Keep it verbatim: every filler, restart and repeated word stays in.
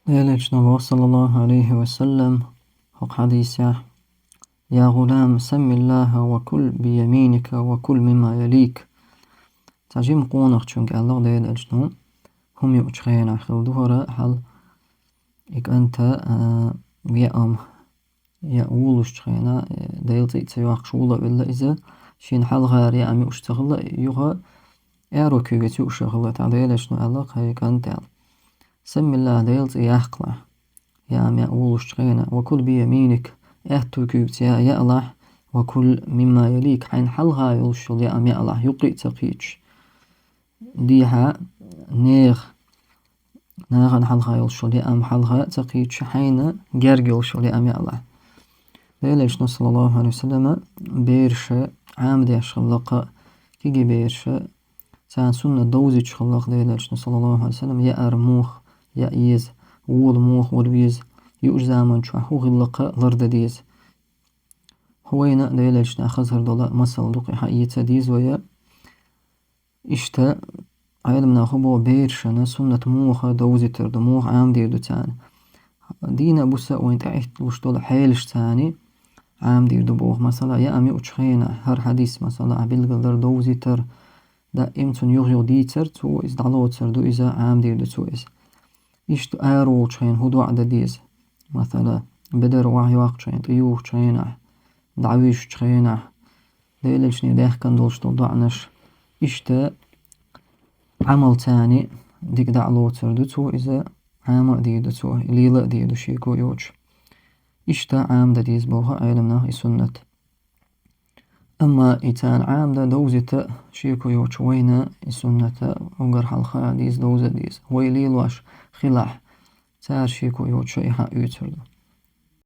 Элчано боху, саллаллаху алейхи ва саллам, хӀокху хьадисехь: «Я гӀулам, саммиллаха ва кул би яминика ва кул мимма ялик». Цхьа жима къонахчуьнга аьлла Делан Элчано, хӀума юучу хенахь хила ду хӀара хьал, и кӀанта, а, яа, яа волуш хенахь, э, Делан цӀе а ца йоккхуш вола а велла иза, шена хьалхара яа юуш ца хилла, юха аьрру куьйгаца юуш хилла, тӀаккха Делан Элчано аьлла, хӀай кӀант, аьлла, саммиллаха, Делан цӀе яккхалахь, яа-яа волуш хенахь, ва кул би яминика, аьтту куьйгаца яа яалахь, ва кул мимма ялик, хьайна хьалха йолуш йолу яа яалахь, юккъе а ца кхеташ. Дехьа нехан, нахана хьалха йолуш йолу яа хьалха а ца кхеташ, хьайна герга йолуш йолу яа яалахь. Делан Элчано, саллаллаху алейхи ва саллама, бераша Ӏамадеш хилла-кх, кегий бераша, царна суннат довзуьйтуш хилла-кх Делан Элчано, саллаллаху алейхи ва саллам, яар муха яа еза, вола муха вола веза, юучу заманчохь хӀун хилла-кх лардан деза. ХӀун вайна Делан Элчанах хазар долу масал ду-кх, хьаэца деза вай. Иштта, Ӏеламнаха боху, берашна суннат муха довзуьйтур ду, муха Ӏамадийр ду царна. Дийна а, буса а вайна тӀехӀитталуш долу хьелаш царна Ӏамадийр ду боху. Масала, яа юучу хенахь, хӀара хьадис, масала, ахь билгалдар, довзуьйтур, даим цунна юха-юха дийцар, цо иза дӀалоцур ду, иза Ӏамадийр ду цо иза. Иштта араволучу хенахь хӀун доӀа дан деза? Масала, бедар охьайоккхучу хенахь, тӀеюхучу хенахь, дӀавуьжучу хенахь, Делан Элчане даьхкина долуш долу доӀанаш. Иштта Ӏамал царна дика дӀа а лоцур ду цо иза, Ӏама а дийр ду цо, лела а дийр ду шеко йоцуш. Иштта Ӏамадан деза боху Ӏеламнаха и суннат. Амма и царна Ӏамадан, довзуьйтан шеко йоцуш вайна и суннат уггар хьалха деза, довза а деза. Вай лелош хилахь, цара шеко йоцуш и хьаоьцур ду.